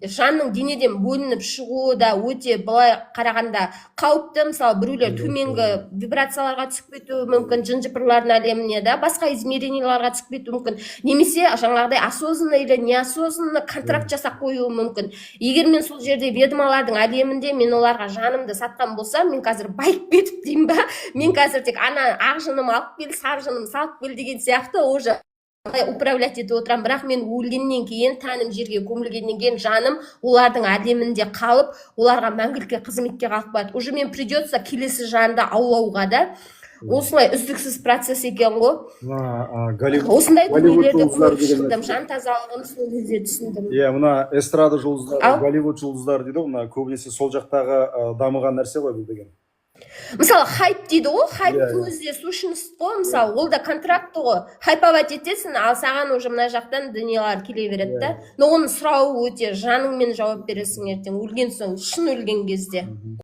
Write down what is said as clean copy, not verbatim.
Жанның денеден бөлініп шығуы да өте, былай қарағанда, қауіпті. Мысалы, біреулер төменгі вибрацияларға түсіп кетуі мүмкін, жын жыпырлардың әлеміне да, басқа измеренияларға түсіп кетуі мүмкін немесе жаңағыдай осознанно или неосознанно контракт жасап қоюы мүмкін. Егер мен сол жерде, ведьмалардың әлемінде, мен оларға жанымды сатқан болсам, мен қазір байып кетіп деймін ба, мен қазір тек ана ақ жыным алып кел, сары жыным салып кел деген сияқты уже управлять етіп отырамын. Бірақ мен өлгеннен кейін, тәнім жерге көмілгеннен кейін, жаным олардың әлемінде қалып, оларға мәңгілікке қызметке қалып қояды. Уже мен придется келесі жанды аулауға да. Осылай үздіксіз процесс екен ғой. Мына Голливуд Осындай Голливуд дүниелерді жұлдыздары көріп деген шықтым. нәрсе. Жан тазалығын сол кезде түсіндім. Иә, мына эстрада жұлдыздары, Ал? Голливуд жұлдыздары дейді ғой, мына көбінесе сол жақтағы дамыған нәрсе ғой бұл деген. Мысалы, хайп дейді ғой, хайптың Иә, иә. өзі де сущность қой. Мысалы, ол да контракт ғой. Хайповать етесің, ал саған уже мына жақтан дүниелер келе береді да. Но оның сұрауы өте, жаныңмен жауап бересің ертең өлген соң, шын өлген кезде.